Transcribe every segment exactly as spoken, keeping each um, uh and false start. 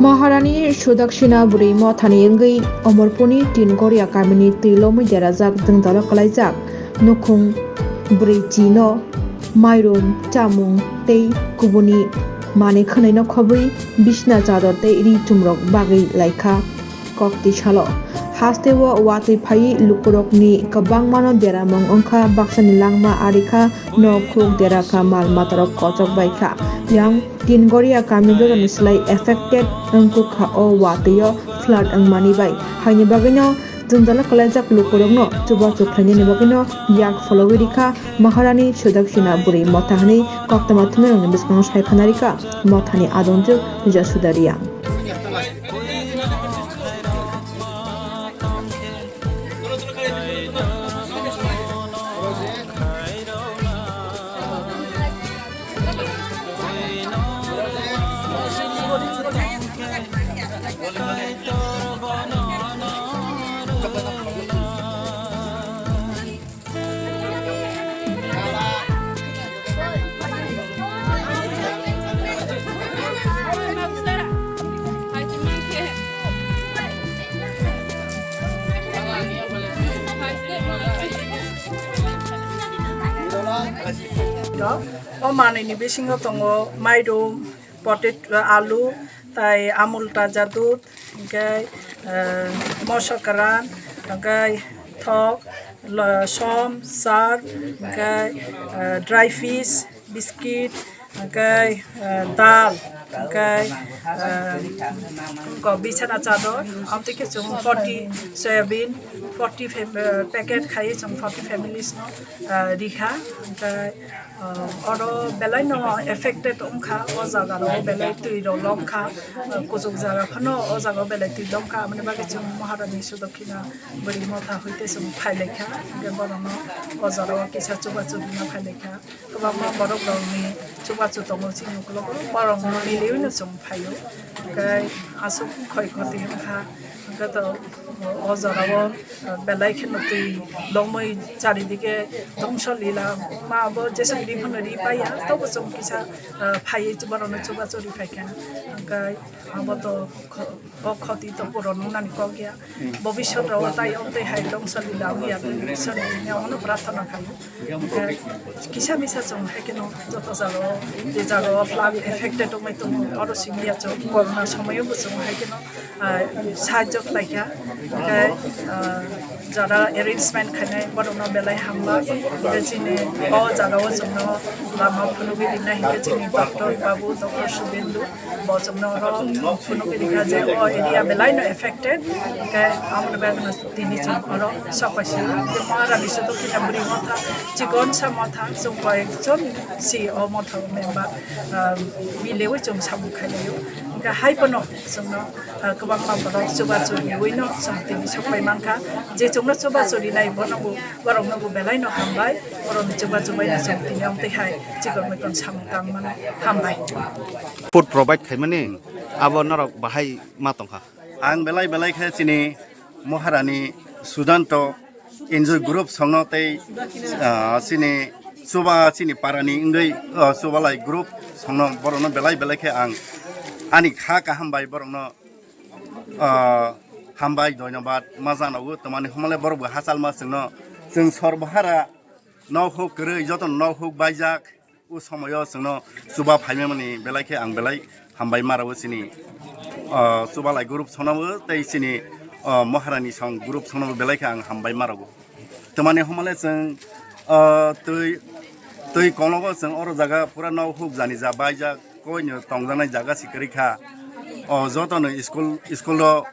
Maharani Sudaksina bwrwi mothani wngwi Omorpurni Tingoria kamini twi lomwi derajak jwngjalo kwlaijak nukhung bwrwi chino mairum, chamung tei kubuni manwi khwnaino khobwi bisna chador tei ri chumrok bagwi laikha. Kok twi salo hasteo watwi phaiwi lukurokni kwbangmano deramung wngkha, baksani langma arikha, nok khuk derakha, mal matarok kochok baikha. Yang Tingoria kami jotoni slai affected wngkukha o watwi o flood wngmani bai. Haini bagwino jwngjalo kwlaijak lukurokno chubachu khlainani bagwino yak pholowi rikha Maharani Sudaksina bwrwi motha hwnwi koktwma thumnairokni bwskango sai phana rikha mothani adongjwk Jasuda Reang. O manwini bisingo tongo mairum, potato, alu, tai amul taja dudh, hwnkhe, eh, moso kwran, hwnkhe thok, lo-, som, sar, hwnkhe, eh, dry fish, biscuit, hwnkhe, eh, dal, hwnkhe, eh, ko bisana chador, amtwi khe chwng forty soyabin, forty fam-, eh, packet khai chwng forty families no, eh, rikha, hwnkhe, Ah, oro belai no affected wngkha, o jaga rok belai twi rok lomkha, ah, kuchuk jaga phano o jaga o belai twi lomkha, aboni bagwi chwng Maharani Sudaksina bwrwi motha hwite chwng phailaikha, hwnkhe borokno o jaga o kisa chubachu rwna phailaikha, kwbangma borok rokni chubachu tongo chini ukologo, borokno miliui no chwng phaio, hwnkhe aswk khoi khoti wngkha, hwnkhe to o jaga o belai kheno twi lomwi charidike dongso lila ma abo jesok ri phano ri paiya tobo chwng kisa, ah, phaiwi borokno chubachu ri phaikha hwnkhe abo to kho-, o khoti to puron wngnani kok ya bobisot rok tai o tei hai dongso lila wngya tei Iswrni thani abono prarthana khaio hwnkhe kisa misa chwng hai kheno joto jaga o je jaga o flood affected wngwi tongo oro simi ya chwng corona somoio bo chwng hai kheno ah, sahajyo khlaikha. Hwnkhe, ah, jara arrangement khainai borokno belai hambai. Hwnkhe chini o jagao chwngno lama phunugwi rinai hwnkhe chini doctor babu, doctor Subendu, bo chwngno oro phunugwi rikha je o area belaino affected. Hwnkhe amoni bagwino tini chwng oro sok paisio. Hwnkhe Maharani Sudaksina bwrwi motha, chikonsa motha, chwng koyekjon si o motha o member, ah, mileui chwng samung khailaio. Hwnkhe hai phano chwngno, ah, kwbangma borok chubachu riui no chwng tini sokpai mankha. Je chwngno chubachu rinai bono bo, borokno bo belai no hambai, borokni chubachu bai no chwng tini amtwi hai chikon mikon samung tang mano. Hambai. Food provide khaimani abo norok bahai ma tongkha. Ang belai belai khe chini Maharani Sudanto Enjoy group songno tei, ah, chini chuba chini parani wngwi, ah, chubalai group songno borokno belai belai khe ang ani kha kaham bai borokno, ah, hambai, doinobad ma janogo. Tamani hwnmale borok bo hachal ma chwngno, chwng sor bahara nok huk kwrwi jotono nok huk baijak. O somoyo chwngno chuba phaimani belai khe ang belai hambai ma rwo chini, ah, chubalai group songno tei chini, ah, Maharani song group songno belai khe ang hambai ma rwo. Tamani hwnmale chwng, ah, twi, twi konogo chwng oro jaga pura nok huk jani ja baijak koino tongjaknai jaga se kwrwi kha. O jotono school, school o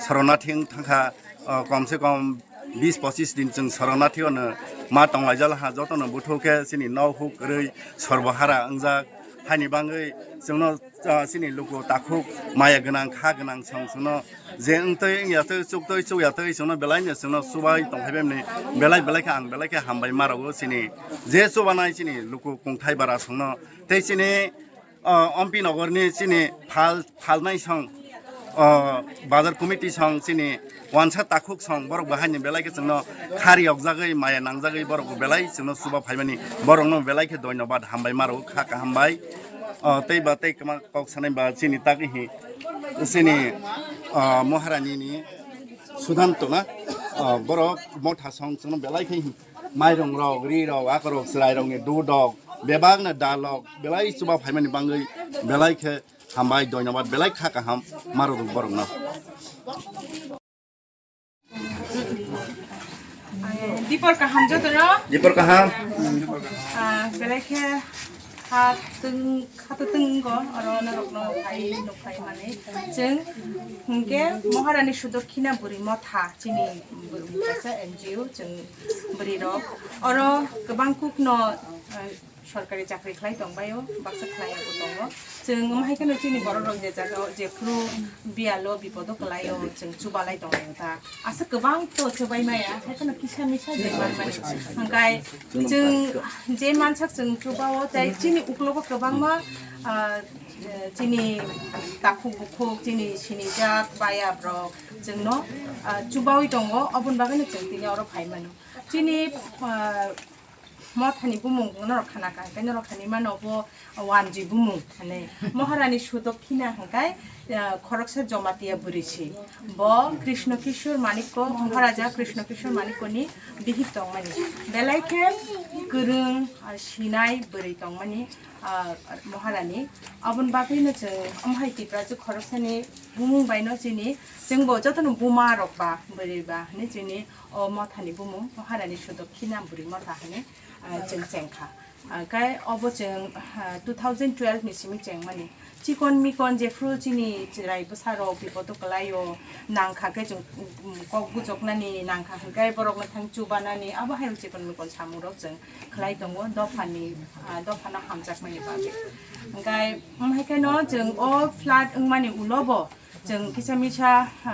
sorona thing thangkha, o kom se kom bis pochis din chwng sorona thing ono ma tonglaijak ha jotono buthuk khe chini nok huk kwrwi sorbo hara wngjak. Haini bagwi chwngno, ah, chini luku takhuk maya gwnang kha gwnang chwng chwngno je wngtwi wngya twi chuktwi chukya twi chwngno belai no chwngno chubai tongphai bemni belai belai khe ang belai khe hambai ma rwo chini je chubanai chini luku kungthai bara chwngno tei chini, ah, M P nogorni chini phal, phalnai song, ah, bazar committee song chini wansa takhuk song borok bahaini belai khe chwngno khari yokjagwi maya nangjagwi borok belai chwngno chuba phaimani borokno belai khe doinobad hambai ma rwo kha kaham bai. Ah, tei ba tei kwma kok sanai ba chini tagwi hi Chini, ah, Maharani ni Sudanto na, ah, borok motha song chwngno belai khe mairung rok, ri rok, akorok, chwrai rok ni dudok, bebak na dalok, belai chuba phaimani bangwi belai khe hambai, doinobad, belai kha kaham marok borok no. Dipor kaham joto no. Dipor kaham. Ah, belai khe ha teng, ha to teng go, oro norok no phai nuk phai mani. Chwng hwnkhe Maharani Sudokhina Bwrwi Motha chini kaisa N G O chwng bwrwi rok. Oro kwbang kuk no, ah, sorkari chakri khlai tongbaio, baksa khlai bo tongo. Chwng wng hai kheno chini borok rok je jaga o jephru biyalo bipodo kwlaio, chwng chubalai tonglaio ta. Aswk kwbang to chubai maya, hai kheno kisa misa je manmani. Hwnkhe chwng je mansak chwng chubao, tei chini uklogo kwbangma, ah, chini takhuk bukhuk, chini sinijak bayap rok chwngno, ah, chubaui tongo, oboni bagwino chwng tini oro phai mano. Chini, ah, Mothani bumung norok khana kha, hwnkhe norok khani mano bo wanjwi bumung hinwi. Maharani Sudokhina hwnkhe, ah, khoroksa Jomatia bwrwi si. Bo Krishna Kishore Manikko, Maharaja Krishna Kishore Manikkoni bihik tongmani. Belai khe kwrwng, ah, sinai bwrwi tongmani, ah, Maharani. Aboni bagwino chwng omo hai Tiprajwk khoroksani bumung baino chini, chwngbo jotono buma rok ba, bwrwi ba hinwi chini o mothani bumung, o harani Sudokhina Bwrwi Motha hinwi, ah, chwng chengkha. Ah, kai obo chwng, ah, two thousand twelve ni simi chengmani. Chikon mikon jephru chini chwrai bwsarok bipodo kwlaio, nangkha khe chwng, um, kok bujoknani nangkha, hwnkhe borokno thang chubanani, abo hai chikon mikon samungrok chwng khlai tongo dophani, ah, dophano hamjakmani bagwi. Hwnkhe, um, hai kheno chwng o flood wngmani ulo bo chwng kisa misa,